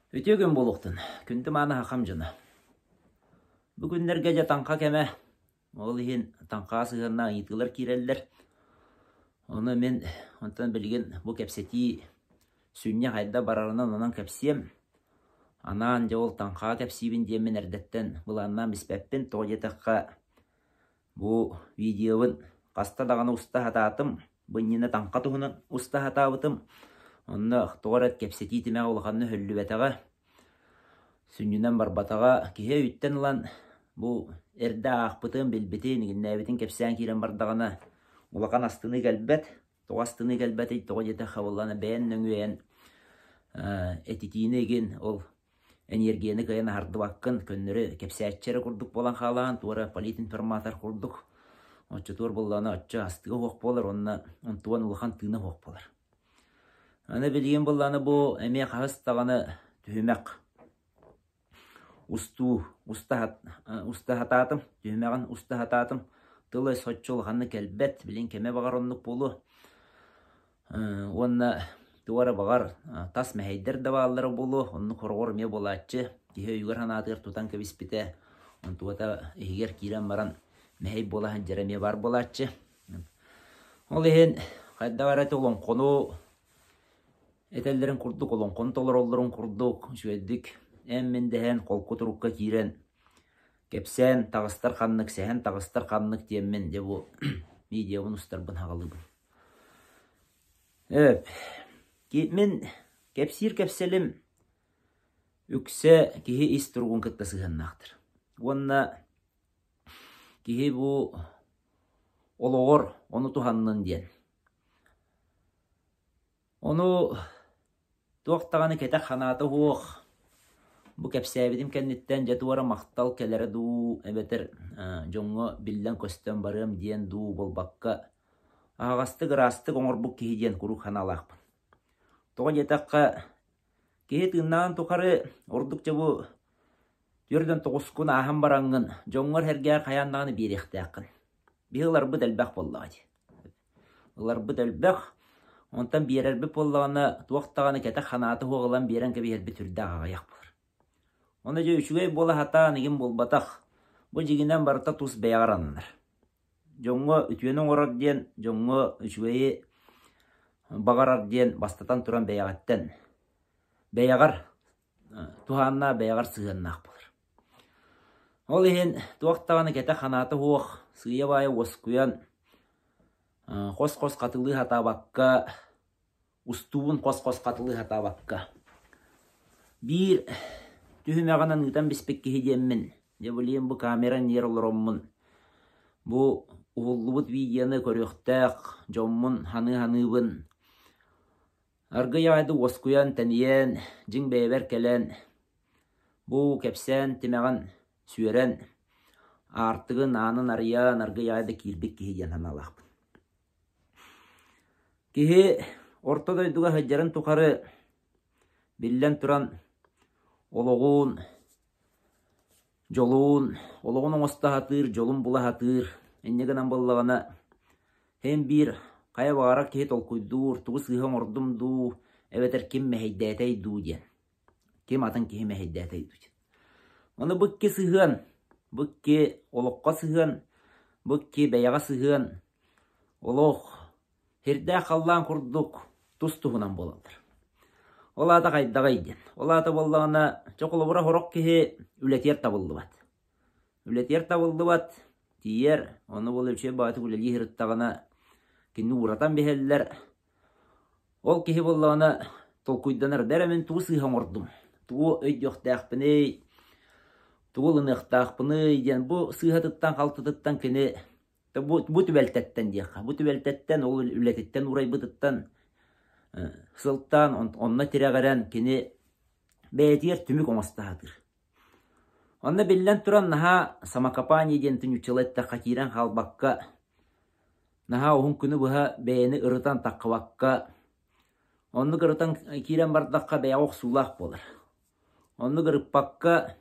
Үтүө күн буолуохтун, күндү мааны хахам дьоно. Бу күннэргэ дьэ таҥха кэмэ, ол иһин таҥхаҕа сыһыаннаах ыйытыылар киирэллэр. Ону мин онтон билигин бу кэпсэтии сүнньэ хайда барарынан онон кэпсиэм. Анаан дьэ ол таҥхаҕа кэпсиибин диэммин эрдэттэн былааннаан биспэппин, тоҕо диэтэххэ бу видеобын хаста даҕаны уста сатаатым, бу иннинэ таҥха туһунан уста сатаабытым. Онно тоҕо эрэ кэпсэтии тимэҕэ улаханнык өһүллүбэтэҕэ, сүнньүнэн барбатаҕа. Киһи өйүттэн ылан бу эрдэ аахпытын, билбитин, игиннээбитин кэпсээн киирэн бардаҕына улахан астыныы кэлбэт. Тоҕо астыныы кэлбэтий? Тоҕо диэтэххэ буоллаҕына бэйэн нөҥүөйэн этитиини игин ол Эниэргийэни кыайан аһардыбаккын, көннөрү кэпсээччи эрэ курдук буолан хаалаҕын, туора политинформатор курдук. Оччотугар буоллаҕына оччо астыга суох буолар уонна онтуган улахан тыына суох буолар. Аны билигин буоллаҕына бу эмиэ хаһыс даҕаны түһүмэх устуу уста уста сатаатым, түһүмэҕин уста сатаатым. Тыл-өс оччо улаханнык кэлбэт, билигин кэмэ баҕар оннук буолуо. Уонна тугу эрэ баҕар тас мэһэйдэр да бааллара буолуо, оннук хороҕор эмиэ буолааччы, киһи өйүгэр-санаатыгар тутан кэбиспитэ, онтугата иһигэр киирэн баран мэһэй буола сылдьара эмиэ баар буолааччы. Ол иһин хайдах эрэ олоҥхону этэллэрин курдук, олоҥхону толороллорун курдук үчүгэйдик эн-мин дэһэн холку турукка киирэн кэпсээн таҕыстар ханнык, сэһэн таҕыстар ханнык диэммин дьэ бу видеобун устарбын хаҕалыыбын. Өөп, мин кэпсиир кэпсэлим үксэ киһи ис туругун кытта сыһыаннаахтар. Уонна киһи бу олоҕор ону туһаннын диэн. Ону туох даҕаны кэтэх санаата суох, бу кэпсээбитим кэнниттэн дьэ туора махтал кэлэрэ дуу эбэтэр дьоҥҥо биллэн-көстөн барыам диэн дуу буолбакка, аһаҕастык, ыраастык оҥорбут киһи диэн куруук санаалаахпын. Тоҕо диэтэххэ, киһи тыыннааҕын тухары ордук дьэ бу 49-ун ааһан бараҥҥын дьоҥҥор-сэргэҕэр хайаан даҕаны биэриэхтээххин. Биһи ыларбыт элбэх буоллаҕа дии. Ыларбыт элбэх, онтон биэрэрбит буоллаҕына туох даҕаны кэтэх санаата суох ылан биэрэн кэбиһэрбит сүрдээх аҕыйах буолар. Ону дьэ үчүгэй буола сатаан игин буолбатах, бу дьиҥинэн барыта тус бэйэҕэр ананар. Дьоҥҥо үтүөнү оҥорор диэн, дьоҥҥо үчүгэйи баҕарар диэн бастатан туран бэйэҕиттэн, бэйэҕэр туһааннаах, бэйэҕэр сыһыаннаах буолар. Ол иһин туох даҕаны кэтэх санаата суох, сыыйа-баайа уоскуйан, хос-хос хатылыы сатаабакка, устуубун хос-хос хатылыы сатаабакка, биир түһүмэҕинэн ыытан биспит киһи диэммин, дьэ билигин бу камера иннигэр олороммун, бу уһуллубут видеоны көрүөхтээх дьоммун саныы-саныыбын, аргыый аҕайдык уоскуйан, тэнийэн, дьиҥ бэйэбэр кэлэн, Бу кэпсээн тимэҕин сүөрэн, аартыгын аанын арыйан, аргыый аҕай да киирбит киһи диэн санаалаахпын. Киһи орто дойдуга сылдьарын тухары, биллэн туран, олоҕун, дьолун, олоҕун оҥосто сатыыр, дьолун була сатыыр. Инньэ гынан буоллаҕына, син биир хайа баҕарар киһи толкуйдуур, тугу сыыһа оҥордум дуу, эбэтэр ким мэһэйдээтэй дуу диэн. Ким атын киһи мэһэйдээтэй дуу. Ону бу икки сыһыан, бу икки олоххо сыһыан, бу икки бэйэҕэ сыһыан олох сирдээх халлаан курдук тус-туһунан буолаллар. Ол аата хайдаҕый диэн. Ол аата буоллаҕына, чэ холобура сорох киһи үлэтигэр табыллыбат. Үлэтигэр табыллыбат, тиийэр, ону буола үчүгэй баҕайытык үлэлии сырыттаҕына, кинини ууратан биһэллэр, Ол киһи буоллаҕына толкуйданар да эрэ мин тугу сыыһа оҥордум, тугу өйдүөхтээхпиний, тугу ылыныахтаахпыный диэн бу сыыһатыттан-халтытыттан кини бу, бу түбэлтэттэн диэххэ, бу түбэлтэттэн ол үлэтиттэн уурайбытыттан сылтаан онно тирэҕирэн кини бэйэтигэр түмүк оҥосто сатыыр. Онно биллэн туран наһаа самокопание диэн нууччалыы эттэххэ киирэн хаалбакка, наһаа уһун күнү быһа бэйэни ырытан таххыбакка, оннук ырытан киирэн бардахха бэйэҕэ охсуулаах буолар. Оннук ырыппакка,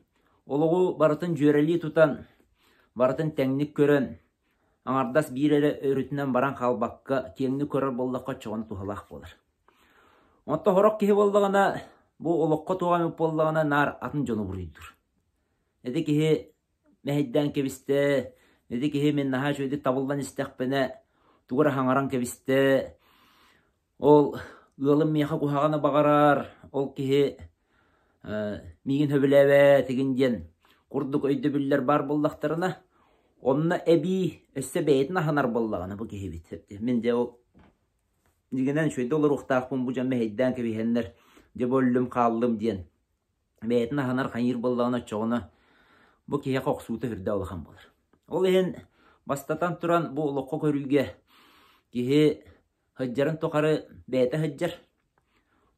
олоҕу барытын дьүөрэлии тутан, барытын тэҥник көрөн, аҥардас биир эрэ өрүтүнэн баран хаалбакка, киэҥник көрөр буоллахха оччоҕуна туһалаах буолар. Онтон сорох киһи буоллаҕына. Бу олоххо туох эмит буоллаҕына наар атын дьону буруйдуур. Ити киһи мэһэйдээн кэбистэ, ити киһи мин наһаа үчүгэйдик табыллан истэхпинэ тугу эрэ хаҥаран кэбистэ, ол ыалым миэхэ куһаҕаны баҕарар, ол киһи миигин сөбүлээбэт игин диэн курдук өйдөбүллэр баар буоллахтарына, онно эбии өссө бэйэтин аһынар буоллаҕына бу киһибит. Мин дьэ ол дьиҥинэн үчүгэйдик олоруохтаахпын бу дьон мэһэйдээн кэбиһэннэр дьэ бу өллүм хааллым диэн бэйэтин аһынар хайыыр буоллаҕына оччоҕуна бу киһиэхэ охсуута сүрдээх улахан буолар. Ол иһин бастатан туран бу олоххо көрүүгэ киһи сылдьарын тухары бэйэтэ сылдьар,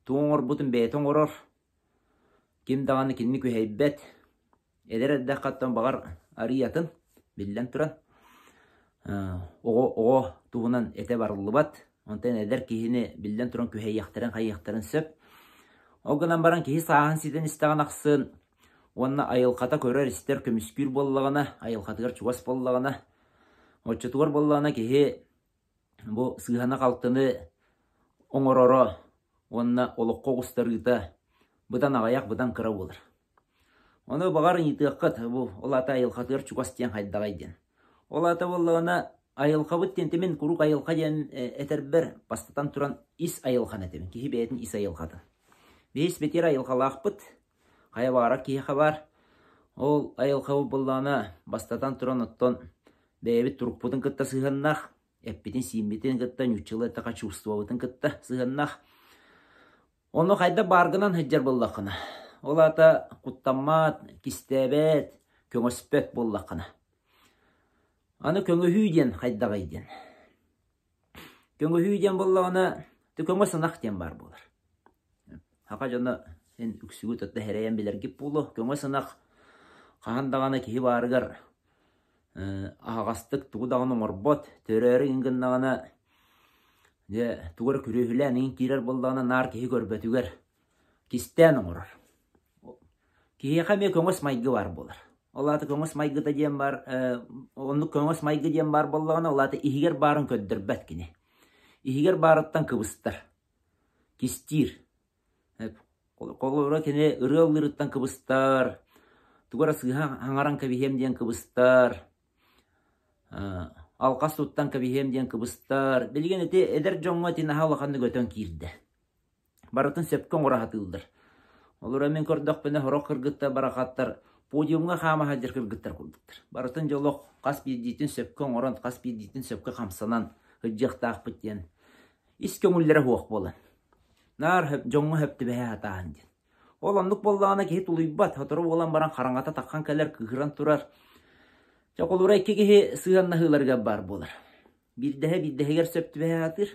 тугу оҥорбутун бэйэтэ оҥорор, ким даҕаны кинини күһэйбэт, Эдэр эрдэххэ баҕар арыый атын, биллэн туран, оҕо оҕо туһунан этэ барыллыбат. Онтон эдэр киһини биллэн туран күһэйиэхтэрин хайыахтарын сөп. Ол гынан баран киһи сааһын ситэн истэҕин ахсын уонна айылҕата көрөр-истэр, көмүскүүр буоллаҕына, айылҕатыгар чугас буоллаҕына, оччотугар буоллаҕына киһи бу сыыһаны-халтыны оҥороро уонна олоххо оҕустарыыта быдан аҕыйах, быдан кыра буолар. Ону баҕар ыйытыаххыт, бу ол аата айылҕатыгар чугас диэн хайдаҕай диэн. Ол аата буоллаҕына айылҕабыт диэн мин куруук айылҕа диэн этэрбэр бастатан туран ис айылҕаны этэбин, киһи бэйэтин ис айылҕатын. Биһи бэтиэр айылҕалаахпыт, хайа баҕарар киһиэхэ баар. Ол айылҕабыт буоллаҕына бастатан туран оттон бэйэбит турукпутун кытта сыһыаннаах, эппитин-сииммитин кытта, нууччалыы эттэххэ чувствобытын кытта сыһыаннаах. Ону хайдах бааргынан сылдьар буоллаххына, ол аата куттаммат, кистээбэт, көҥөспөт буоллаххына. Аны көҥөһүү диэн хайдаҕый диэн. Көҥөһүү диэн буоллаҕына, көҥөс ынах диэн баар буолар. Саха дьоно эн үксүгүт отто эрэйэн билэргит буолуо. Көҥөс ынах хаһан даҕаны киһи баарыгар аһаҕастык тугу даҕаны оҥорбот, төрөөрү гыннаҕына дьэ тугу эрэ күрүөһүлээн иҥин киирэр буоллаҕына наар киһи көрбөтүгэр кистээн оҥорор. Киһиэхэ эмиэ көҥөс майгы баар буолар. Ол аата көҥөс майгыта диэн баар, оннук көҥөс майгы диэн баар буоллаҕына, ол аата иһигэр баарын көрдөрбөт кини. Иһигэр баарыттан кыбыстар, кистиир. Холобура кини ырыа ыллыырыттан кыбыстар, тугу эрэ сыыһа хаҥаран кэбиһиэм диэн кыбыстар, алҕас туттан кэбиһиэм диэн кыбыстар. Билигин ити эдэр дьоҥҥо ити наһаа улаханнык өтөн киирдэ. Барытын сөпкө оҥоро сатыыллар. Олору мин көрдөхпүнэ сорох кыргыттар барахаттар подиумҥа хаама сылдьар кыргыттар курдуктар. Барытын дьэ олох хас биирдиитин сөпкө оҥорон, хас биирдиитин сөпкө хамсанан сылдьыахтаахпыт диэн ис көҥүллэрэ суох буолан. Наар дьоҥҥо сөп түбэһэ сатааһын диэн. Ол оннук буоллаҕына киһи тулуйбат, сотору буолан баран хараҥата таххан кэлэр, кыыһыран турар. Дьэ холобура икки киһи сыһыаннаһыыларыгар баар буолар. Биирдэһэ биирдэһигэр сөп түбэһэ сатыыр.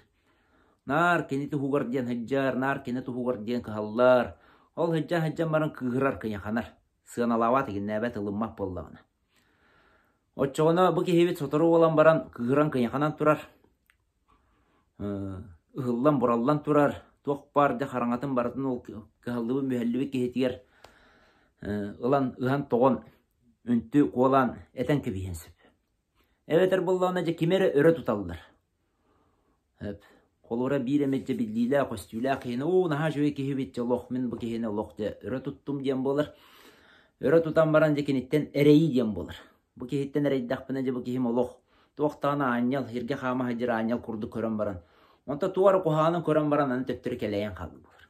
Наар кини туһугар диэн сылдьар, наар кини туһугар диэн кыһаллар. Ол сылдьан сылдьан баран кыыһырар, кыйаханар. Сыаналаабат, игиннээбэт, ылыммат буоллаҕына. Оччоҕуна бу киһибит сотору буолан баран кыыһыран кыйаханан турар. Ыһыллан-бураллан турар, туох баар дьэ хараҥатын барытын ол кыһаллыбыт-мүһэллибит киһитигэр ылан ыһан-тоҕон, үнтү куолаан этэн кэбиһиэн сөп. Эбэтэр буоллаҕына дьэ кими эрэ өрө туталлар. Холобура биир эмит дьэ биллиилээх, көстүүлээх киһини оо наһаа үчүгэй киһи эбит дьэ олох мин бу киһини олох дьэ өрө туттум диэн буолар. Өрө тутан баран дьэ киниттэн эрэйии диэн буолар. Бу киһиттэн эрэйдэхпинэ дьэ бу киһим олох туох даҕаны аанньал, сиргэ хаама сылдьар аанньал курдук көрөн баран, онто туох эрэ куһаҕанын көрөн баран аны төттөрү кэлэйэн хаалыы буолар.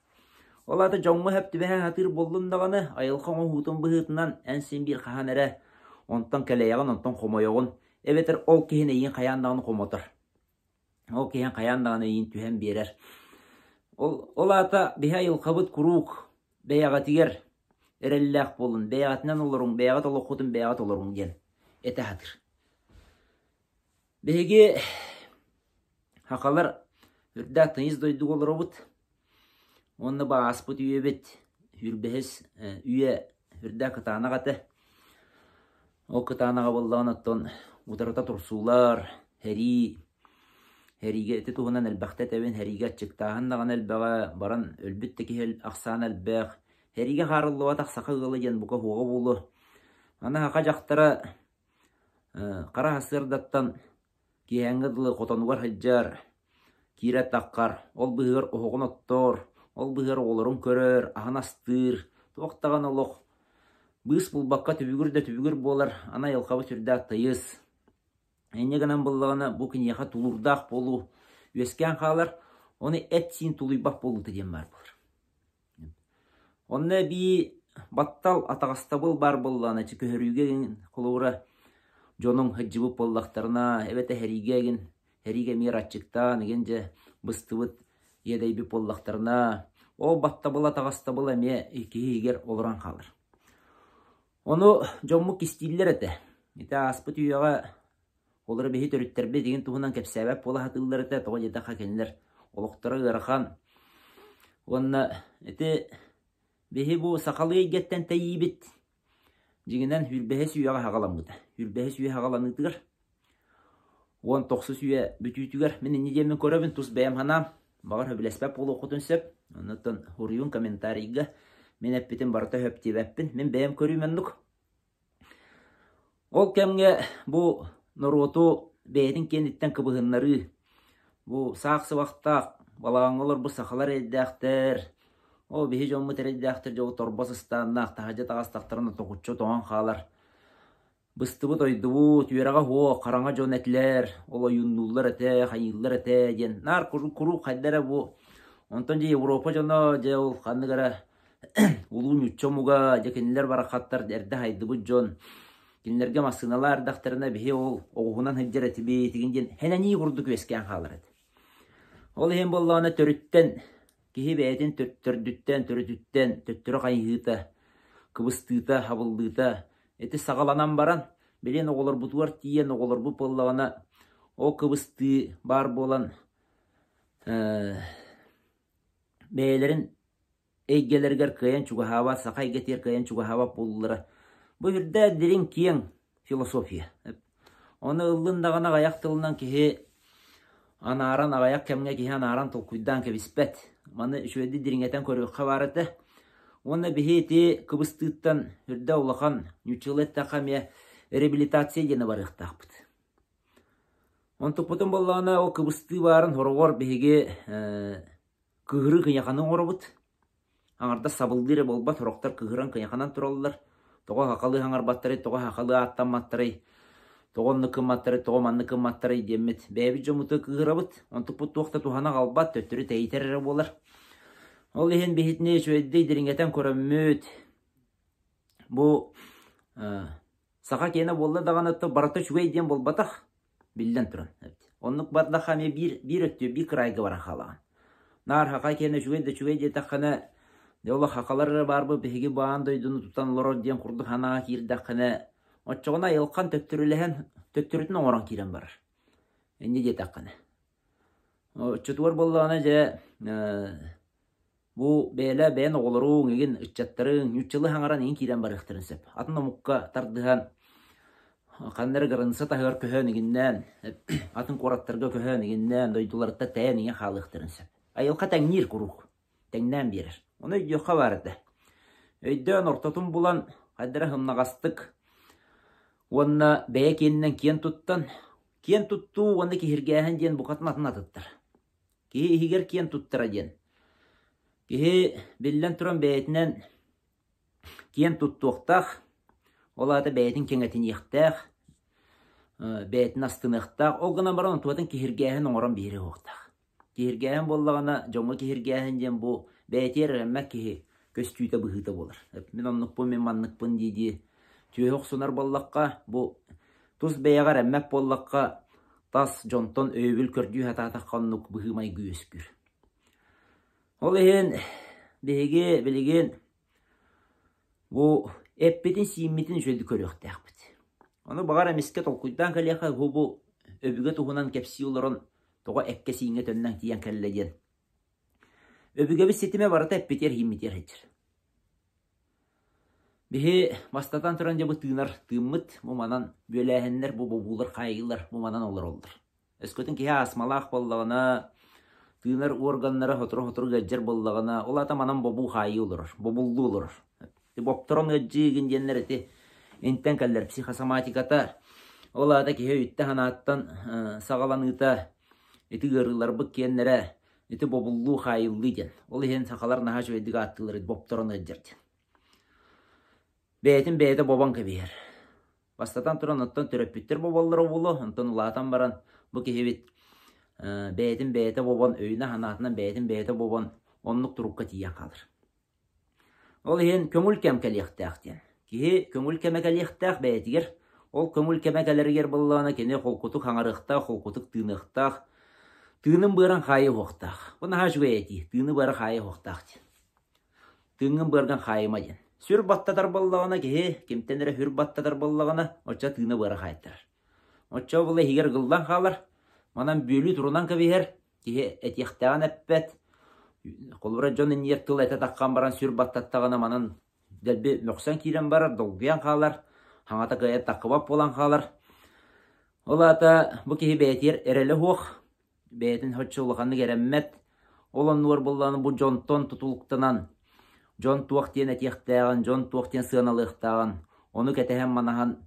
Ол аата дьоҥҥо сөп түбэһэ сатыыр буоллун даҕаны, айылҕа оҥоһуутун быһыытынан эн син биир хаһан эрэ онтон кэлэйэҕин, онтон хомойоҕун, эбэтэр ол киһини эйигин хайаан даҕаны хомотор. Ол киһи хайаан даҕаны эйигин түһэн биэрэр. Ол, ол аата биһи айылҕабыт куруук бэйэҕитигэр эрэллээх буолун, бэйэҕитинэн олоруҥ, бэйэҕит олоххутун бэйэҕит олоруҥ диэн этэ сатыыр. Биһиги сахалар үрдээх тыйыс дойдуга олоробут уонна бу ааспыт үйэбит сүүрбэһис үйэ үрдээх кытаанах этэ. Ол кытаанаҕа буоллаҕына оттон утарыта турсуулар, сэрии, Сэриигэ ити туһунан элбэхтэ этэбин, сэриигэ аччыктааһын даҕаны элбэҕэ, баран өлбүт да киһи ахсаана элбэх. Сэриигэ хаарыллыбатах саха ыала диэн бука суоҕа буолуо. Аны саха дьахтара хара сарсыардаттан киэһээҥҥэ дылы хотонугар сылдьар, киирэ таххар, ол быыһыгар оһоҕун оттор, Ол быыһыгар оҕолорун көрөр, аһын астыыр, туох даҕаны олох быыс булбакка түбүгүр да түбүгүр буолар, аны айылҕабыт сүрдээх тыйыс. Инньэ гынан буоллаҕына бу киниэхэ тулуурдаах буолуу үөскээн хаалар, ону эт-сиин тулуйбат буолуута диэн баар буолар. Онно эбии баттал, атаҕастабыл баар буоллаҕына, көһөрүүгэ игин холобура дьонуҥ сылдьыбыт буоллахтарына, эбэтэр сэриигэ игин, сэриигэ эмиэ аччыктаан игин дьэ быстыбыт, иэдэйбит буоллахтарына, ол баттабыл, атаҕастабыл эмиэ киһи иһигэр олорон хаалар. Ону дьоммут кистииллэр этэ. Ити ааспыт үйэҕэ олору биһи төрүттэрбит игин туһунан кэпсээбэт буола сатыыллар этэ, тоҕо диэтэххэ кинилэр олохторо ыарахан. Уонна ити биһи бу сахалыы эйгэттэн тэйиибит дьиҥинэн сүүрбэһис үйэҕэ саҕаламмыта. Сүүрбэһис үйэ саҕаланыытыгар 19 үйэ бүтүүтүгэр мин инньэ диэммин көрөбүн, тус бэйэм санаам. Баҕар сөбүлэспэт буолуоххутун сөп. Оннуттан суруйуҥ комментарийга. Мин эппитим барыта сөп диэбэппин. Мин бэйэм көрүүм оннук. Ол кэмҥэ бу норуоту бэйэтин киэниттэн кыбыһыннарыы, бу саах сыбахтаах балаҕаҥҥа олорбут сахалар эрэйдээхтэр, ол биһи дьоммут эрэйдээхтэр дьолу торбос ыстааннаах таһырдьа таҕыстахтарына тоҕуччу тоҥон хаалар Быстыбыт-ойдубут, үөрэҕэ суох, хараҥа дьон этилэр, ол ойууннууллар этэ, хайыыллар этэ диэн наар куруук хайда эрэ бу онтон дьэ Европа дьоно дьэ ол ханнык эрэ улуу ньучча омуга дьэ кинилэр бараххаттар эрдэ хайдыбыт дьон кинилэргэ массыыналаар эрдэхтэринэ биһи ол оҕуһунан сылдьар этибит игин диэн хэнэнии курдук үөскээн хаалар этэ. Ол иһин буоллаҕына төрүттэн Киһи бэйэтин төрдүттэн, төрүтүттэн төттөрү хайыһыыта, кыбыстыыта, хабыллыыта ити саҕаланан баран, билигин оҕолорбутугар тиийэн оҕолорбут буоллаҕына, ол кыбыстыы баар буолан бэйэлэрин эйгэлэригэр кыайан чугаһаабат, саха эйгэтигэр кыайан чугаһаабат буоллулара. Бу үрдээх дириҥ киэҥ философия. Ону ыллын даҕаны аҕыйах тылынан киһи анааран аҕыйах кэмҥэ киһи анааран толкуйдаан кэбиспэт. Маны үчүгэйдик дириҥэтэн көрүөххэ баар этэ. Уонна биһи ити кыбыстыыттан үрдэ улахан ньуччалыы эттэххэ эмиэ реабилитация диэни барыахтаахпыт. Онтукпутун буоллаҕына ол кыбыстыы баарын хороҕор биһиги кыыһырыы кыйаханы оҥоробут. Аҥардас сабыллыы эрэ буолбат, сорохтор кыыһыран кыйаханан тураллар. Тоҕо сахалыы саҥарбаттарый, тоҕо сахалыы ааттамматтарый, тоҕо оннук гымматтарый, тоҕо маннык гымматтарый диэммит бэйэбит дьоммутугар кыыһырабыт. Онтукпут туох да туһана аҕалбат, төттөрү тэйитэр эрэ буолар. Ол иһин биһитини үчүгэйдик дириҥэтэн көрөммүт, бу Саха киэнэ буолла даҕаны барыта үчүгэй диэн буолбатах, биллэн туран. Оннук бардахха эмиэ биир, биир өттү, биир кыраайга баран хаалаҕын. Наар саха киэнэ үчүгэй да үчүгэй диэтэххинэ, дьэ олох сахалар эрэ баарбыт, биһиги бу аан дойдуну тутан олорор диэн курдук санааҕа киирдэххинэ, оччоҕуна айылҕан төттөрүлэһэн, төттөрүтүн оҥорон киирэн барар. Инньэ диэтэххинэ. Оччотугар буоллаҕына дьэ Бу бэйэлээх бэйэн оҕолоруҥ, игин ыччаттарыҥ ньуччалыы саҥаран игин киирэн барыахтарын сөп. Атын омукка тардыһан, ханна эрэ граница таһыгар көһөн игиннээн, атын куораттарга көһөн игиннээн, дойдуларыттан тэйэн игин хаалыахтарын сөп. Айылҕа тэҥниир куруук, тэҥнээн биэрэр. Ону өйдүөххэ баар этэ. Өйдөөн ортотун булан, хайдах эрэ сымнаҕастык уонна бэйэ киэнинэн киэн туттан, киэн туттуу уонна киһиргээһин диэн букатын атын атыттар. Киһи иһигэр киэн туттара диэн. Киһи биллэн туран бэйэтинэн киэн туттуохтаах, ол аата бэйэтин кэҥэтиниэхтээх, бэйэтин астыныахтаах, ол гынан баран онтугатын киһиргээһин оҥорон биэриэ суохтаах. Киһиргээһин буоллаҕына, дьоҥҥо киһиргээһин диэн бу бэйэтигэр эрэммэт киһи көстүүтэ быһыыта буолар. Мин оннукпун, мин манныкпын дии-дии түөһү охсунар буоллахха, бу тус бэйэҕэ эрэммэт буоллахха, тас дьонтон өйөбүл көрдүү сатаатахха оннук быһыы-майгы үөскүүр. Ол иһин биһиги билигин бу эппитин-сииммитин үчүгэйдик көрүөхтээхпит. Ону баҕар эмискэ толкуйдаан кэлиэххэ бу бу өбүгэ туһунан кэпсии олорон тоҕо эккэ-сииҥҥэ төннөн тиийэн кэллэ диэн. Өбүгэбит ситимэ барыта эппитигэр-ииммитигэр сылдьар. Биһи бастатан туран дьэ бу тыынар тыыммыт, бу манан бүөлээһиннэр, бу бобуулар, хаайыылар бу манан олороллор. Өскөтүн киһи астмалаах буоллаҕына, тыынар органнара сотору-сотору ыалдьар буоллаҕына, ол аата манан бобуу хаайыы олорор, бобуллуу олорор. Бопторон ыалдьыы игин диэннэр ити интэн кэллэр психосоматиката, ол аата киһи өйүттэн-санааттан саҕаланыыта ити ыарыыларбыт киэннэрэ. Ити бобуллуу, хаайыллыы диэн. Ол иһин сахалар наһаа үчүгэйдик ааттыыллар эбит бопторон ыалдьар диэн. Бэйэтин бэйэтэ бобон кэбиһэр. Бастатан туран, оттон төрөппүттэр боболлоро буолуо, онтон улаатан баран бу киһибит бэйэтин бэйэтэ бобон, өйүнэн-санаатынан бэйэтин бэйэтэ бобон оннук турукка тиийэн хаалар. Ол иһин көҥүл кэм кэлиэхтээх диэн. Киһи көҥүл кэмэ кэлиэхтээх бэйэтигэр. Ол көҥүл кэмэ кэлэригэр буоллаҕына кини холкутук хаҥарыахтаах, холкутук тыыныахтаах, тыынын быаран хаайа уһуохтаах. Бу наһаа үчүгэй этии, тыыны быара хаайа уһуохтаах диэн. Тыыҥҥын быарган хаайыма диэн. Сүр баттатар буоллаҕына киһи кимтэн эрэ сүр баттатар буоллаҕына, оччо тыына быара хаайтарар. Оччо була иһигэр ыгыллан хаалар, манан бүөлүү турунан кэбиһэр, киһи этиэхтээҕин эппэт. Холобура дьон иннигэр тыл этэ таххан баран сүр баттаттаҕына манан дэлби мөхсөн киирэн барар, долгуйан хаалар, хаҥата кыайан таххыбат буолан хаалар. Ол аата бу киһи бэйэтигэр эрэлэ суох, бэйэтин соччо улаханнык эрэммэт. Ол оннугар буоллаҕына бу дьонтон тутулуктанан, дьон туох диэн этиэхтээҕин, дьон туох диэн сыаналыахтааҕын, ону кэтэһэн-манаһан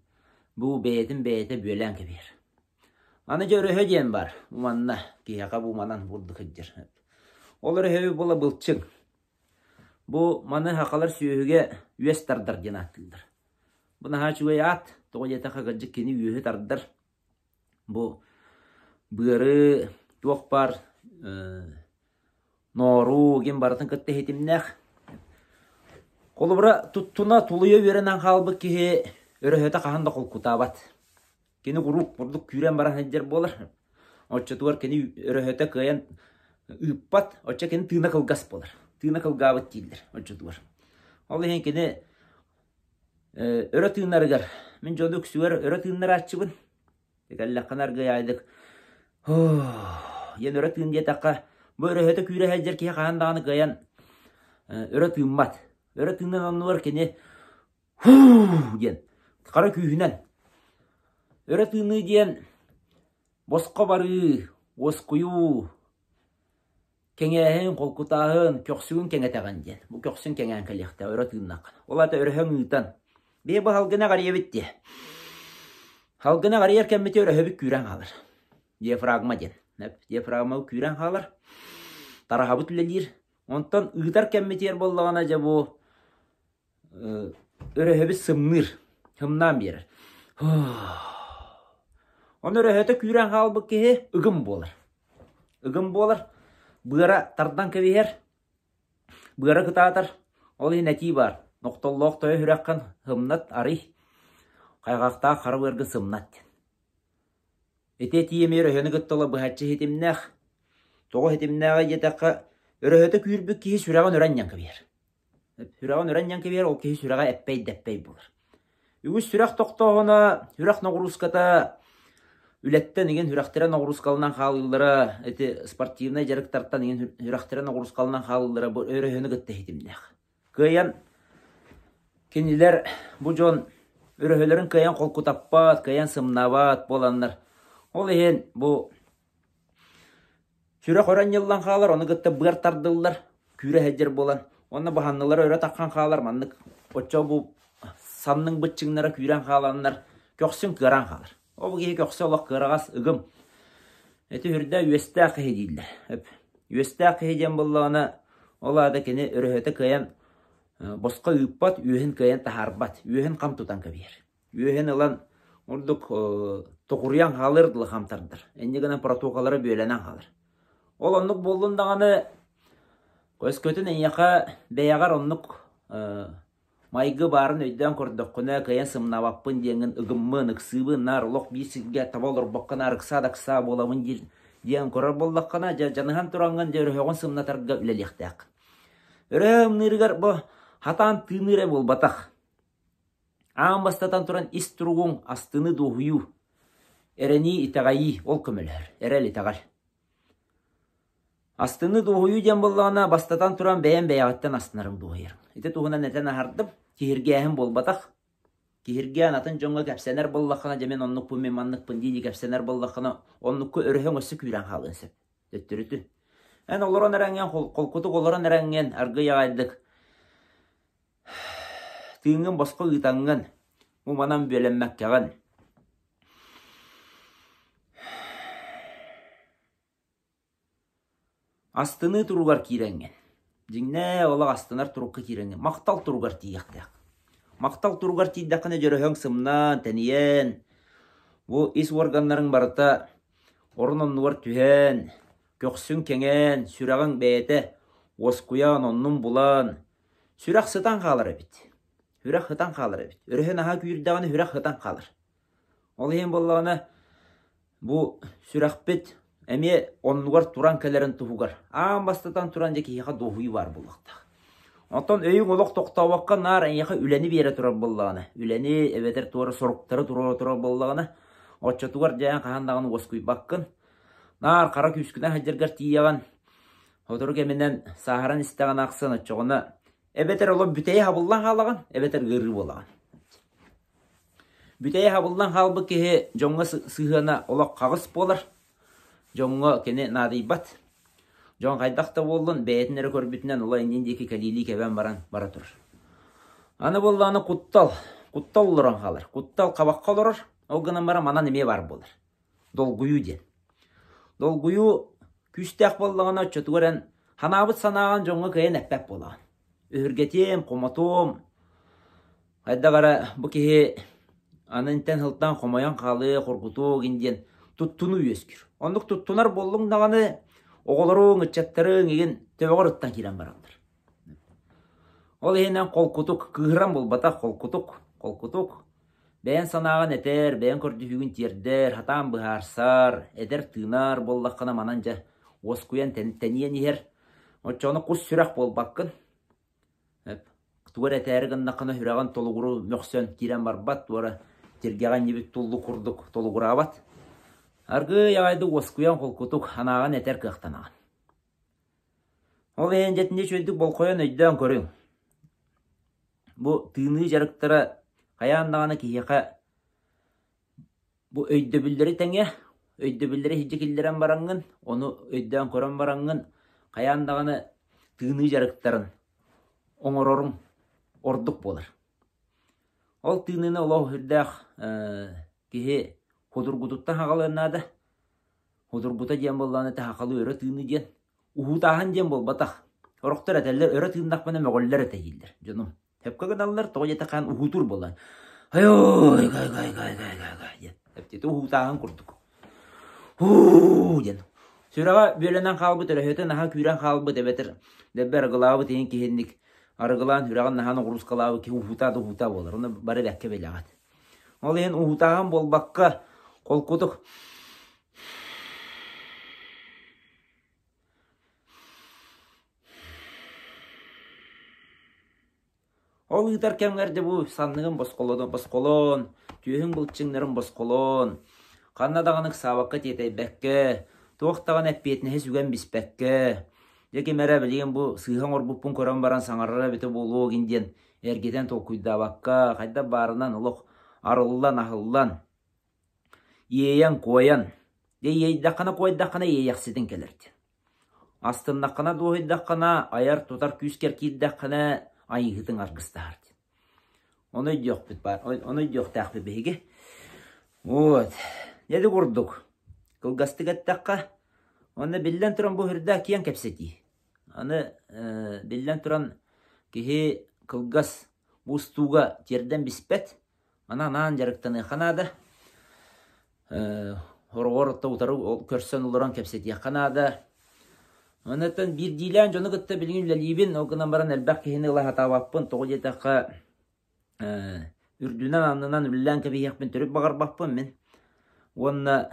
бу бэйэтин бэйэтэ бүөлээн кэбиһэр. Аны дьэ өрөһө диэн баар. Бу манна киһиэхэ бу манан бурдук сылдьар. Ол өрөһөбү була былчыҥ. Бу маны сахалар сүөһүгэ үөс тардар диэн ааттыыллар. Бу наһаа үчүгэй аат. Тоҕо диэтэххэ кырдьык кини үөһү тардар. Бу быары туох баар нооруу ким барытын кытта иһитимнээх. Холобура туттуна тулуйа үөрэнэн хаалбыт киһи өрөһөтө хаһан да холкутаабат. Кини куруук курдук күүрэн баран сылдьар буолар. Оччотугар кини өрөһөтө кыайан ыыппат, оччо кини тыына кылгас буолар. Тыына кылгаабыт дииллэр оччотугар. Ол иһин кини өрө тыынарыгар, мин дьону үксүгэр өрө тыыннарааччыбын. Кэллэххинэ аргыйаайдык диэн өрө тыын диэтэххэ, бу өрөһөтө күүрэ сылдьар киһи хаһан даҕаны кыайан өрө тыыммат. Өрө тыынан оннугар кини Һуу диэн хара күүһүнэн өрө тыыныы диэн босхо барыы, уоскуйуу, кэҥээһин, холкутааһын, көхсүгүн кэҥэтэҕин диэн. Бу көхсүн кэҥээн кэлиэхтээх өрө тыыннаххына. Ол аата өрөһөҥ ыытан. Биһи бу халгына аҕарыйабыт диэ. Халгына аҕарыйар кэммитигэр өрөһөбүт күүрэн хаалар. Диафрагма диэн. Диафрагма күүрэн хаалар. Тараһабыт үлэлиир. Онтон ыытар кэммитигэр буоллаҕына дьэ бу Өрөһөбүт сымныыр, сымнаан биэрэр. Ону өрөһөтө күүрэн хаалбыт киһи ыгым буолар. Ыгым буолар, быара тардан кэбиһэр, быара кытаатар. Ол иһин этии баар: нохтоллоох тойо сүрэххин сымнат, арый, хайҕахтаах хара быаргын сымнат диэн. Ити этии эмиэ өрөһөнү кытта ыла быһаччы ситимнээх. Тоҕо ситимнээҕий диэтэххэ, өрөһөтө күүрбүт киһи сүрэҕин өрө анньан кэбиһэр. Сүрэҕин өрө анньан кэбиһэр, ол киһи сүрэҕэ эппэй-дэппэй буолар. Үгүс сүрэх тохтооһуна, сүрэх ноҕурууската үлэттэн игин сүрэхтэрэ ноҕуруускаланан хаалыылара, ити спортивнай дьарыктартан игин сүрэхтэрэ ноҕуруускаланан хаалыылара бу өрөһөнү кытта ситимнээх. Кыайан кинилэр бу дьон өрөһөлөрүн кыайан холкутаппат, кыайан сымнаабат буоланнар, ол иһин бу Сүрэх өрө анньыллан хаалар, ону кытта быар тардыллар, күүрэ сылдьар буолан, уонна баһаннылара өрө таххан хаалар, маннык оччо бу санныҥ быччыҥнара күүрэн хааланнар, көхсүн кыараан хаалар. Ол киһи көхсө олох кыараҕас, ыгым. Ити үрдэ үөстээх киһи дииллэр. Өп. Үөстээх киһи диэн буоллаҕына, ол аата кини өрөһөтө кыайан босхо ыыппат, үөһүн кыайан таһаарбат, үөһүн хам тутан кэбиһэр. Үөһэн ылан ордук токуруйан хаалыр дылы хам тардар. Инньэ гынан протокалара бүөлэнэн хаалар. Ол оннук буоллун даҕаны өскөтүн эйиэхэ бэйэҕэр оннук майгы баарын өйдөөн көрдөххүнэ, кыайан сымнаабаппын диэҥҥин ыгыммын, ыксыыбын, наар олох биир сиргэ таба олорбокко наар ыксаа да ыксаа буолабын диир диэн көрөр буоллаххына, дьэ дьаныһан тураҥҥын дьэ өрөһөҕүн сымнатарга үлэлиэхтээххин. Өрөһө ымныырыгар бу хатаан тыыныыр эрэ буолбатах. Аан бастатан туран ис туругуҥ астыныы дуоһуйуу, эрэнии, итэҕэйии ол көмөлөһөр, эрэл итэҕэл. Астыныы дуоһуйуу диэн буоллаҕына, бастатан туран бэйэм бэйэҕиттэн астынарым дуоһуйарым. Ити туһунан этэн аһардым, киһиргээһин буолбатах. Киһиргээн атын дьоҥҥо кэпсэнэр буоллаххына, дьэ мин оннукпун, мин манныкпын дии-дии кэпсэнэр буоллаххына, оннукку өрөһөҥ өссө күүрэн хаалыан сөп. Төттөрүтүн. Эн олорон эрэҥҥин, холкутук олорон эрэҥҥин, аргыый аҕайдык Тыыҥҥын босхо ыытаҥҥын, уманан бүөлэммэккэҕин Астыныы туругар киирэҥҥин, дьиҥнээх олох астынар турукка киирэҥҥин, махтал туругар тиийиэхтээх. Махтал туругар тиийдэххинэ дьөрөһөҥ сымнаан, тэнийэн, бу ис уорганнарыҥ барыта орун оннугар түһэн, көхсүҥ кэҥээн, сүрэҕиҥ бэйэтэ уоскуйан, оннун булан, сүрэх сытан хаалар эбит. Сүрэх сытан хаалар эбит. Өрөһө наһаа күүрдэҕинэ сүрэх сытан хаалар. Ол иһин буоллаҕына бу сүрэхпит эмиэ оннугар туран кэлэрин туһугар аан бастатан туран дьэ киһиэхэ дуоһуйуу баар буолуохтаах. Оттон өйүҥ олох тохтообокко наар эйиэхэ үлэни биэрэ турар буоллаҕына, үлэни эбэтэр туора соруктары туруора турар буоллаҕына, оччотугар дьэ хаһан даҕаны уоскуйбаккын. Наар хара күүскүнэн сылдьаргар тиийэҕин. Сотору кэминэн сааһыран истэҕин ахсын оччоҕуна эбэтэр олох бүтэйи хабыллан хаалаҕын, эбэтэр ыарыы буолаҕын. Бүтэйэ хабыллан хаалбыт киһи дьоҥҥо сыһыана олох хаҕыс буолар, дьоҥҥо кини наадыйбат. Дьон хайдах да буоллун, бэйэтин эрэ көрбүтүнэн ула иннин диэки кэлиилии кэбэн баран бара турар. Аны буоллаҕына куттал, куттал олорон хаалар. Куттал хабахха олорор, ол гынан баран манан эмиэ баар буолар. Долгуйуу диэн. Долгуйуу күүстээх буоллаҕына оччотугар эн санаабыт санааҕын дьоҥҥо кыайан эппэт буолаҕын. Өһүргэтиэм, хомотуом, хайдах эрэ бу киһи аны интэн сылтаан хомойон хаалыа, хоргутуо гин диэн туттунуу үөскүүр. Оннук туттунар буоллуҥ даҕаны оҕолоруҥ, ыччаттарыҥ игин төбөҕөр ыттан киирэн бараллар. Ол иһинэн холкутук, кыыһыран буолбатах, холкутук, холкутук. Бэйэҥ санааҕын этэр, бэйэҥ көрдөһүүгүн тиэрдэр, сатаан быһаарсар, этэр-тыынар буоллаххына манан дьэ уоскуйан тэнийэн иһэр. Оччоҕуна кус сүрэх буолбаккын. Тугу эрэ этээри гыннаххына сүрэҕин толугуру мөхсөн киирэн барбат, туора тиргэҕэ анньыбыт туллук курдук толугураабат. Аргыый аҕайдык уоскуйан холкутук санааҕын этэр кыахтанаҕын. Ол иһин дьэтинэ үчүгэйдик болҕойон өйдөөн көрүҥ. Бу тыыныы дьарыктара хайаан даҕаны киһиэхэ бу өйдөбүллэри тэҥэ, өйдөбүллэри иһирдьэ киллэрэн бараҥҥын, ону өйдөөн көрөн бараҥҥын хайаан даҕаны тыыныы дьарыктарын оҥороруҥ ордук буолар. Ол тыыныыны олох сүрдээх киһи судургутуттан хаҕалыан наада. Судургута диэн буоллаҕына сахалыы өрө тыыныы диэн. Уһуутааһын диэн буолбатах. Сорохтор этэллэр өрө тыыннахпына мөҕүллэр этэ дииллэр дьонум. Сөпкө гыналлар, тоҕо диэтэххэ уһуутуур буолан «Ой, гай гай гай гай гай гай» диэн. Эптити уһуутааһын курдук. «Һуу» диэн. Сүрэҕэ бүөлэнэн хаалбыт, өрөһүөтэ наһаа күүрэн хаалбыт эбэтэр дэббэ арыгылаабыт иһин киһинник арыгылаан сүрэҕин наһаа ноҕуруускалаабыт киһи уһуутаа да уһуутаа буолар. Ону бары бэккэ билэҕит. Ол иһин уһуутааһын буолбакка, холкутук Ол ыытар кэмҥэр дьэ бу санныгын босхолоон, түөһүҥ былчыҥнарын босхолоон, ханна даҕаны ыксаабакка тиэтэйбэккэ, туох даҕаны эппиэтинэһи сүгэн биспэккэ, дьэ ким эрэ билигин бу сыыһа оҥорбуппун көрөн баран саҥарара эбитэ буолуо гин диэн эргитэн толкуйдаабакка, хайдах баарынан олох арыллан, аһыллан, Иэйэн-куойан, дьэ иэйдэххинэ-куойдаххына иэйэхситин кэлэр диэн. Астыннаххына, дуоһуйдаххына, айар-тутар күүскэр киирдэххинэ, айыыһытыҥ аргыстаһар диэн. Ону өйдүөхпүт баар, ону өйдүөхтээхпит биһиги. Вот. Дьэ ити курдук, кылгастык эттэххэ, уонна биллэн туран бу сүрдээх киэҥ кэпсэтии. Аны биллэн туран киһи кылгас бу устууга тиэрдэн биспэт. Аны анаан дьарыктаныахха наада. Хороҕор утары көрсөн олорон кэпсэтиэххэ наада. Онтон биирдиилээн дьону кытта билигин үлэлиибин, ол гынан баран элбэх киһини ыла сатаабаппын. Тоҕо диэтэххэ, үрдүнэн-аннынан үлэлээн кэбиһиэхпин төрүт баҕарбаппын мин. Уонна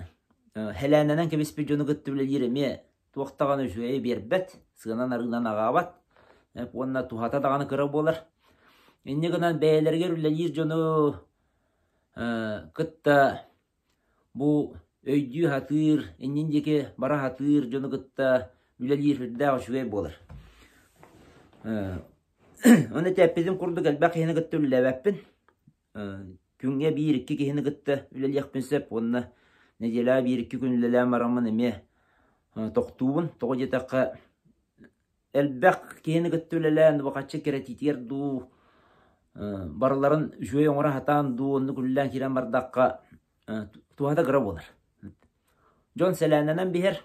һэлээннэнэн кэбиспит дьону кытта үлэлиир эмиэ туох даҕаны үчүгэйи биэрбэт, сыанан-арыынан аҕаабат уонна туһата даҕаны кыра буолар. Инньэ гынан бэйэлэригэр үлэлиир дьону кытта бу өйдүү сатыыр, иннин диэки бара сатыыр дьону кытта үлэлиир сүрдээх үчүгэй буолар. Ону эппитим курдук элбэх киһини кытта үлэлээбэппин. Күҥҥэ биир-икки киһини кытта үлэлиэхпин сөп уонна нэдиэлэҕэ биир-икки күн үлэлээн бараммын эмиэ тохтуубун. Тоҕо диэтэххэ, элбэх киһини кытта үлэлээн букаччы кэрэтиитигэр дуу, барыларын үчүгэй оҥоро сатаан дуу, оннук үлэлээн киирэн бардахха туһата кыра буолар. Дьон сэлээннэнэн биһэр.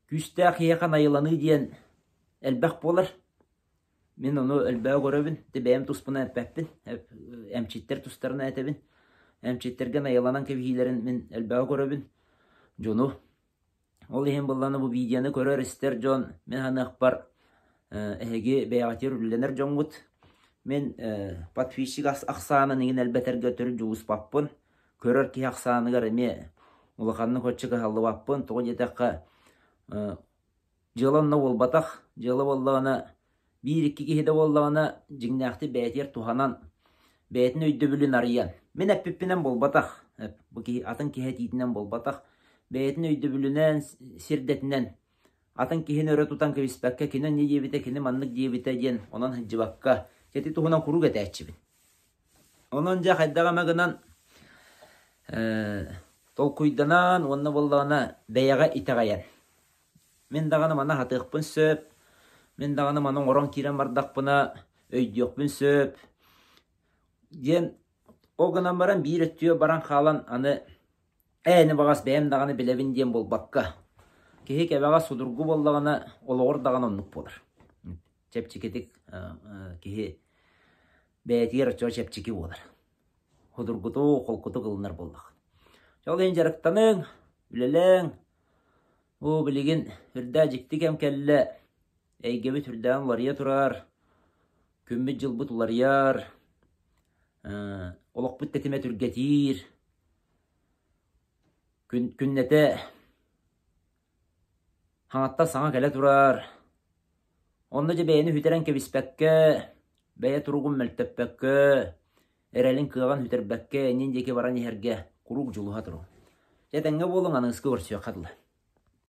Күүстээх киһиэхэ найыланыы диэн элбэх буолар. Мин ону элбэҕи көрөбүн, ити бэйэм туспунан эппэппин, эмчиттэр тустарынан этэбин. Эмчиттэргэ найыланан кэбиһиилэрин мин элбэҕи көрөбүн. Дьону. Ол иһин буоллаҕына бу видеоны көрөр-истэр дьон мин саныахпар эһиги бэйэҕитигэр үлэлэнэр дьоҥҥут. Мин подписчик ахсаанын игин элбэтэргэ төрүт дьулуспаппын. Көрөр киһи ахсааныгар эмиэ улаханнык оччо кыһаллыбаппын. Тоҕо диэтэххэ Дьыала онно буолбатах, дьыала буоллаҕына биир-икки киһи да буоллаҕына дьиҥнээхтик бэйэтигэр туһанан, бэйэтин өйдөбүлүн арыйан. Мин эппиппинэн буолбатах, бу киһи атын киһи этиитинэн буолбатах, бэйэтин өйдөбүлүнэн, сирдэтинэн атын киһини өрө тутан кэбиспэккэ, кини инньэ диэбитэ, кини маннык диэбитэ диэн онон сылдьыбакка, ити туһунан куруук этээччибин. Онон дьэ хайдах эмэ гынан толкуйданан уонна буоллаҕына бэйэҕэ итэҕэйэн. Мин даҕаны маны аһатыахпын сөп, мин даҕаны маны оҥорон киирэн бардахпына өйдүөхпүн сөп диэн ол гынан баран биир өттүгэр баран хаалан аны ээ ини баҕас бэйэм даҕаны билэбин диэн буолбакка киһи кэбэҕэ судургу буоллаҕына олоҕор даҕаны оннук буолар. Чэпчэкитик киһи бэйэтигэр оччоҕо чэпчэки буолар. Судургутук, холкутук ылынар буоллаххын. Ол иһин дьарыктаныҥ, үлэлээҥ. Бу билигин үрдээх дьикти кэм кэллэ. Эйгэбит үрдээҕин уларыйа турар. Күммүт-дьылбыт уларыйар. Олохпут тэтимэ түргэтиир. Күн, күннэтэ хаҥаттан саҥа кэлэ турар. Онно дьэ бэйэни сүтэрэн кэбиспэккэ, бэйэ туругун мөлтөппөккө, эрэлин кыаҕын сүтэрбэккэ иннин диэки баран иһэргэ куруук дьулуһа туруҥ. Дьэ этэҥҥэ буолуҥ, аныгыскы көрсүөххэ дылы.